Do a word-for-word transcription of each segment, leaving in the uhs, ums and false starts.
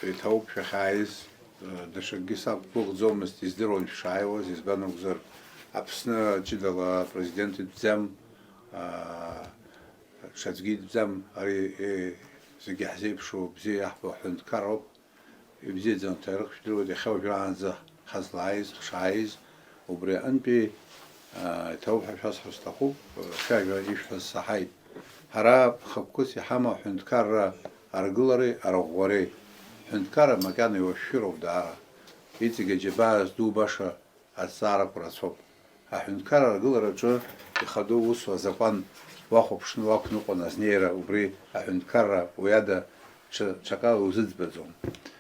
Иҭабуп шәахьааиз, даҽакгьы сақәгәыӷӡомызт, издыруан шәшааиуаз, избан акәзар, Аԥсны ҷыдала апрезидент итәӡам, ҽаӡәгьы итәӡам, ари, зегьы ҳзеиԥшу, бзиа иаҳбо аҳәынҭқар ауп. Ибзиаӡаны аҭоурых жәдыруеит, иахьа уажәраанӡа ҳазлааиз, ҳшааиз, убри аҟынтәи, аа, иҭабуп ҳәа шәасҳәар сҭахуп, шәажәа ишәҳәаз саҳаит. Ҳара хықәкыс иҳамоу аҳәынҭқарра аргылареи арӷәӷәареи, ҳәынҭқарра макьана иуашәшәыроуп даара. Иҵегь аџьабаа зду баша азҵаарақәа рацәоуп. Аҳәынҭқарра аргылараҿы ихадоу усу азакәан уахәаԥшны уақәныҟәон азнеира, убри аҳәынҭқарра уи ада ҽа-, ҽакала иузыӡбаӡом.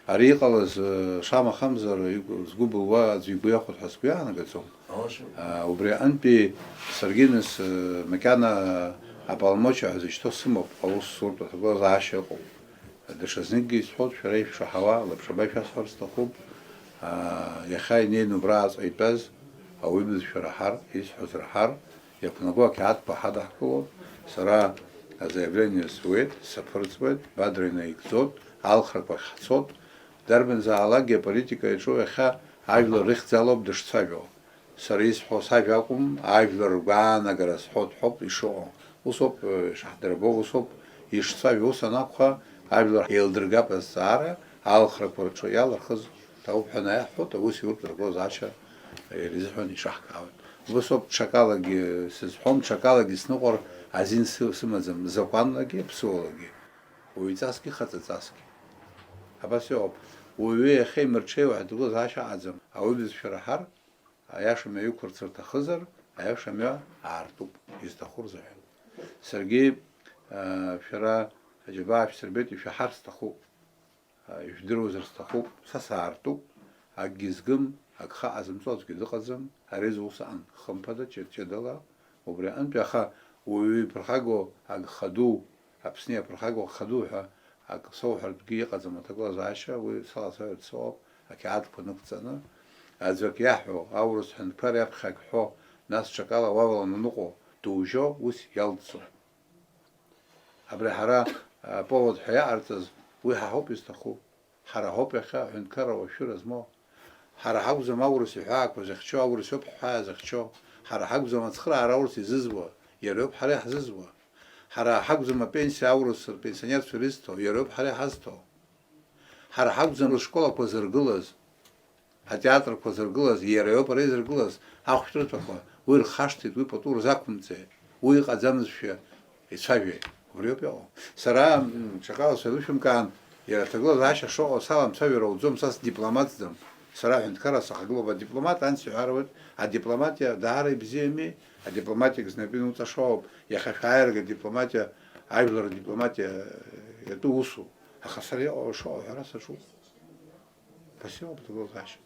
Ари иҟалаз, э, шамахамзар, игәы-, згәы былуа аӡәы игәы иахәоит ҳәа сгәы иаанагаӡом. Алашара. А, убри аҟынтәи саргьы нас, э, макьана аполномочиа ҳәа зышьҭоу сымоуп, аус суртә аҭагылазаашьа ыҟоуп. Даҽазныкгьы исҳәоит, шәара ишәшаҳауа, лабҿаба ишәасҳәар сҭахуп. Аа, иахьа инеины убрааҵәҟьа итәаз ауаҩы бызшәа раҳар, исҳәаз раҳар, иақәнаго ақьаадқәа ҳадаҳкылон. Сара азаиавление суеит, саԥырҵуеит, Бадра инаигӡоит, алхрақәа ахь ҳцоит. Дарбанзаалакгьы аполитика иаҿу иахьа ажәлар рыхьӡалоуп дышцәажәо. Сара исҳәо сажәа акәым, ажәлар ргәаанагара сҳәоит ҳәоуп ишыҟоу. Усоуп, э, ишаҳдырбо, усоуп ишцәажәо. Ус анакәха, ажәлар еилдыргап азҵаара, алхрақәа рҿы иалырхыз ҭабуп ҳәа наиаҳҳәоит, аус иуртә ргозаашьа ирзыҳәан ишаҳкаауеит. Убасоуп, ҽакалагьы сызҳәом, ҽакалагьы сныҟәар азин сы-, сымаӡам, закәанлагьы, ԥсыуалагьы, уаҩҵасгьы, хаҵаҵасгьы. Абас иҟоуп. Уаҩы иахьа имырҽеиуа ҳәа дгозаашьа аӡам. Ауаҩы бызшәа раҳар, аиаша мҩа иқәырцар рҭахызар, аиаша мҩа аартуп, изҭаху рзыҳәан. Саргьы, аа, шәара аџьабаа шәсырбеит, ишәаҳар сҭахуп, аа, ижәдыруазар сҭахуп, са саартуп, акгьы згым, агха ҟазымҵо аӡәгьы дыҟаӡам, ари зус аан, хымԥада, ҷыда-ҷыдала, убри аҟынтәи, аха уаҩы иԥырхагоу агха ду, Аԥсны иаԥырхагоу агха ду ҳәа ак соуҳәартәгьы иҟаӡам аҭагылазаашьа, уи салацәажәарц соуп, ақьаадқәа нықәҵаны. Аӡәк иаҳәо, аурыс ҳәынҭқар иаԥхьа ак ҳәо, нас ҽакала уаваланы уныҟәо, дужьо, ус иалҵӡом. Абри ҳара, а, повод ҳәа иаҟарҵаз, уи ҳа ҳауп изҭаху. Ҳара ҳауп иахьа аҳәынҭқарра ауашәшәыра змоу. Ҳара ҳакәӡам аурыс иҳәаақәа зыхьчо, аурыс иоуп ҳҳәаа зыхьчо. Ҳара ҳакәӡам ацхыраара аурыс изызуа, иара иоуп ҳара иаҳзызуа. Ҳара ҳакәӡам апенсиа аурыс рпенсионерцәа ирызҭо, иара иоуп ҳара иҳазҭо. Ҳара ҳакәӡам рышколақәа зыргылаз, атеатрқәа зыргылаз, иара иоуп ара изыргылаз, ахәшәтәырҭақәа, уи рхашҭит, уи пату рзақәымҵеит, уи иҟаӡамызшәа ицәажәеит. Убри ауп иҟоу. Сара, м, ҽакала сеилышәымкаан, иара аҭагылазаашьа шыҟоу саламцәажәар ауӡом, са сдипломатӡам. Сара аҳәынҭқарра сахагылоуп, адипломат анс иҳәар ауеит, адипломатиа даара ибзиами, адипломатик знапы инуҵашоуп, иахьа шәааирга адипломатиа, ажәлар адипломатиа иатәу усуп. Аха сара иҟоу шыҟоу ҳәара саҿуп. Спасибо, аҭагылазаашьа.